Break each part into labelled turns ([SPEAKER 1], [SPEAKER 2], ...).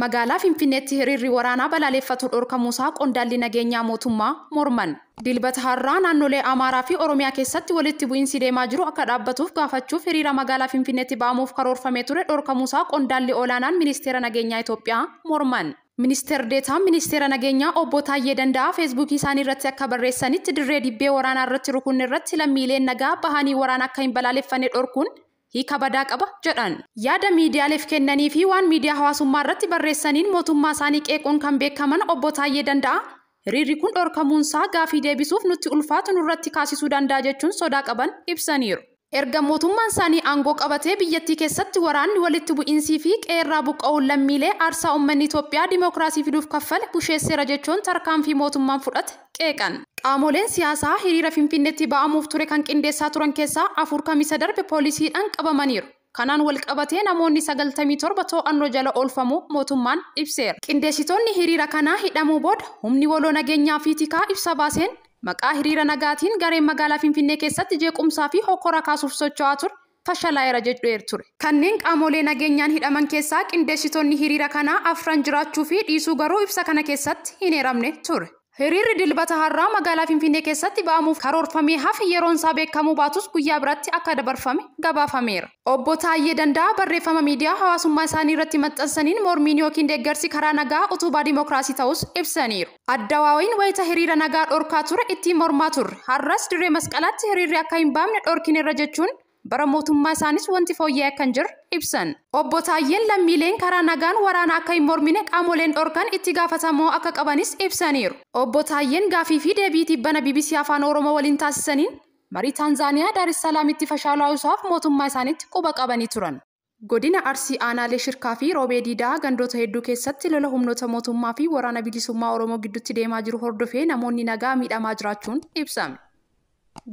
[SPEAKER 1] Magaalaa Finfinneetti hiriirri waraanaa balaaleffatu dhorkamuusaa qondaalli nageenyaa mootummaa morman. Dilbata har'aa naannolee Amaaraa fi Oromiyaa keessatti walitti bu'iinsi deemaa jiru akka dhaabbatuuf gaafachuuf hiriira magaalaa Finfinneetti ba'amuuf karoorfamee ture dhorkamuusaa qondaalli olaanaan Ministeera Nageenyaa Itoophiyaa morman. Ministeer Deetaan Ministeera Nageenyaa Obbo Taayyee Danda'aa Feesbuukii isaanii irratti akka barreessanitti dirree dibbee waraanaa irratti rukunne irratti lammiileen nagaa bahanii waraana akka hin balaaleffanne dhorkuun hiika badaa qaba jedhan. Yaada miidiyaaleef kennanii fi waan miidiyaa hawaasummaa irratti barreessaniin mootummaa isaanii qeequun kan beekaman Obbo Taayyee Danda'aa hiriirri kun dhorkamuunsaa gaafii deebisuuf nutti ulfaatu nurratti kaasisuu danda'a jechuun sodaa qaban ibsaniiru. Erga mootummaan isaanii aangoo qabatee biyyattii keessatti waraanni walitti bu'iinsii fi qeerraa buqqa'uun lammiilee aarsaa uummanni Itoophiyaa dimookiraasii fiduuf kaffale busheesseera jechuun tarkaanfii mootummaan fudhate qeeqan. Qaamoleen siyaasaa hiriira Finfinneetti ba'amuuf ture kan qindeessaa turan keessaa 4 kamisa darbe poolisiidhaan qabamaniiru. Kanaan wal qabatee namoonni 97 to'annoo jala oolfamuu mootummaan ibseera. Qindeessitoonni hiriira kanaa hidhamuu booda humni waloo nageenyaa fi tikaa ibsa baaseen maqaa hiriira nagaatiin gareen magaalaa Finfinnee keessatti jeequmsaa fi hokkora kaasuuf socho'aa ture fashalaa'eera jedheer ture. Kanneen qaamolee nageenyaan hidhaman keessaa qindeessitoonni hiriira kanaa 4 jiraachuu fi dhiisuu garuu ibsa kana keessatti hin eeramne ture. Hiriirri dilbata har'aa magaalaa Finfinnee keessatti ba'amuuf karoorfamee hafe yeroon isaa beekamuu baatus guyyaa biraatti akka dabarfame gabaafameera. Obbo Taayyee Danda'aa barreeffama miidiyaa hawaasummaa isaanii irratti maxxansaniin mormiin yookiin deeggarsi karaa nagaa utubaa dimookiraasii ta'us ibsaniiru. Addawaawiin wayita hiriira nagaa dhorkaa ture ittiin mormaa turre. Har'as dirree masqalaatti hiriirri akka hin baamne dhorkineerra jechuun bara mootummaa isaanis wanti fooyya'e akka hin jirre ibsan. Obbo Taayyeen lammiileen karaa nagaan waraana akka hin mormine qaamoleen dhorkan itti gaafatamoo akka qabanis ibsaniiru. Obbo Taayyeen gaafii fi deebii tibbana BBC Afaan Oromoo waliin taasisaniin marii Taanzaaniyaa Daar es Salaamitti fashalaa'uusaaf mootummaa isaaniitti quba qabanii turan. Godina Arsii aanaalee Shirkaa fi Roobee Diidaa gandoota hedduu keessatti lola humnoota mootummaa fi waraana bilisummaa Oromoo gidduutti deemaa jiru hordofee namoonni nagaa miidhamaa jiraachuun ibsame.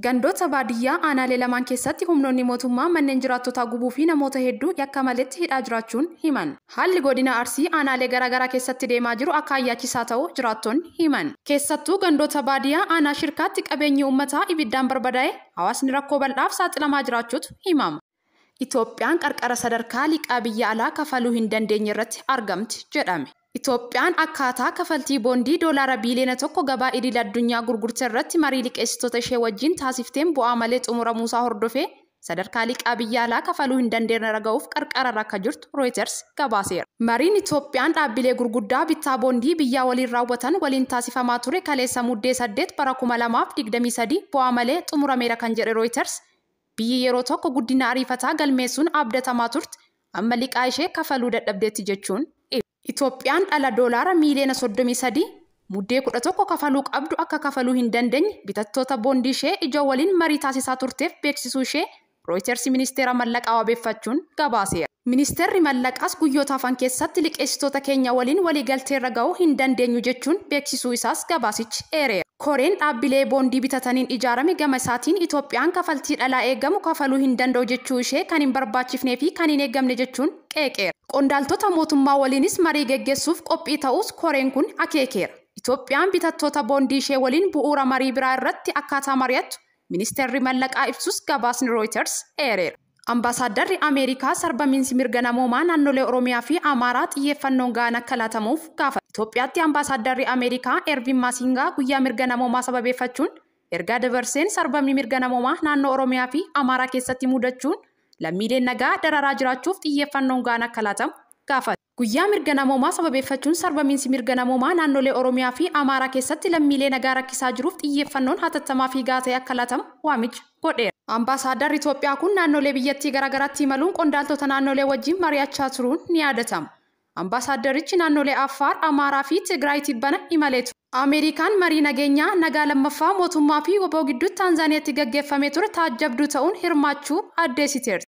[SPEAKER 1] Gandoota baadiyyaa aanaalee lamaan keessatti humnoonni mootummaa manneen jiraattotaa gubuu fi namoota hedduu yakka maletti hidhaa jiraachuun himan. Haalli godina Arsii aanaalee garaagaraa keessatti deemaa jiru akka ayyaachisaa ta'u jiraattonni himan. Keessattuu gandoota baadiyyaa aanaa Shirkaatti qabeenyi uummataa ibiddaan barbadaa'e hawaasni rakkoo bal'aaf saaxilamaa jiraachuutu himama. Itoophiyaan qarqara sadarkaa liqaa biyya alaa kafaluu hin dandeenye irratti argamti jedhame. Itoophiyaan akkaataa kafaltii boondii doolaara biiliyoona 1 gabaa idil addunyaa gurgurte irratti marii liqeessitoota ishee wajjin taasifteen bu'aa malee xumuramuusaa hordofee sadarkaa liqaa biyya alaa kafaluu hin dandeenye irra ga'uuf qarqara irra akka jirtu Reuters gabaaseera. Mariin Itoophiyaan dhaabbilee gurguddaa bittaa boondii biyyaa waliin raawwatan waliin taasifamaa ture kaleessa muddee 8 bara 2023 bu'aa malee xumurameera kan jedhe Reuters biyyi yeroo tokko guddina ariifataa galmeessuun abdatamaa turte amma liqaa ishee kafaluu dadhabdeetti jechuun. Itoophiyaan dhala doolaara miiliyoona 33 muddee 11 kafaluu qabdu akka kafaluu hin dandeenye bitattoota boondii ishee ijoo waliin marii taasisaa turteef beeksisuu ishee Reuters ministeera mallaqaa wabeeffachuun gabaaseera. Ministeerri mallaqaas guyyoota hafan keessatti liqeessitoota keenya waliin waliigalteerra ga'uu hin dandeenyu jechuun beeksisuu isaas gabaasichi eereera. Koreen dhaabbilee boondii bitataniin ijaarame gama isaatiin Itoophiyaan kafaltii dhalaa eegamu kafaluu hin danda'u jechuu ishee kan hin barbaachifnee fi kan hin eegamne jechuun qeeqeera. Qondaaltota mootummaa waliinis marii geggeessuuf qophii ta'us koreen kun akeekeera. Itoophiyaan bitattoota boondii ishee waliin bu'uura marii biraa irratti akkaataa mari'attu ministeerri mallaqaa ibsus gabaasni Reuters eereera. Ambaasaaddarri Ameerikaa sarbamiinsi mirga namoomaa naannolee Oromiyaa fi Amaaraa xiyyeeffannoon ga'aan akka laatamuuf gaafate. Itoophiyaatti ambaasaaddarri Ameerikaa Ervin Maasingaa guyyaa mirga namoomaa sababeeffachuun ergaa dabarseen sarbamni mirga namoomaa naannoo Oromiyaa fi Amaaraa keessatti mudachuun lammiileen nagaa dararaa jiraachuuf xiyyeeffannoon ga'aan akka laatamu gaafate. Guyyaa mirga namoomaa sababeeffachuun sarbamiinsi mirga namoomaa naannolee Oromiyaa fi Amaaraa keessatti lammiilee nagaa rakkisaa jiruuf xiyyeeffannoon hatattamaa fi gahaa ta'e akka laatamu waamicha godheera. Ambaasaaddarri Itoophiyaa kun naannolee biyyattii garaagaraatti imaluun qondaaltota naannolee wajjin mari'achaa turuun ni yaadatama. Ambaasaadarichi naannolee Affaar, Amaaraa fi Tigraay tibbana imalee ture. Ameerikaan marii nageenyaa nagaa lammaffaa mootummaa fi WBO gidduutti Taanzaaniyaatti gaggeeffamee ture taajjabduu ta'uun hirmaachuu addeessiteerti.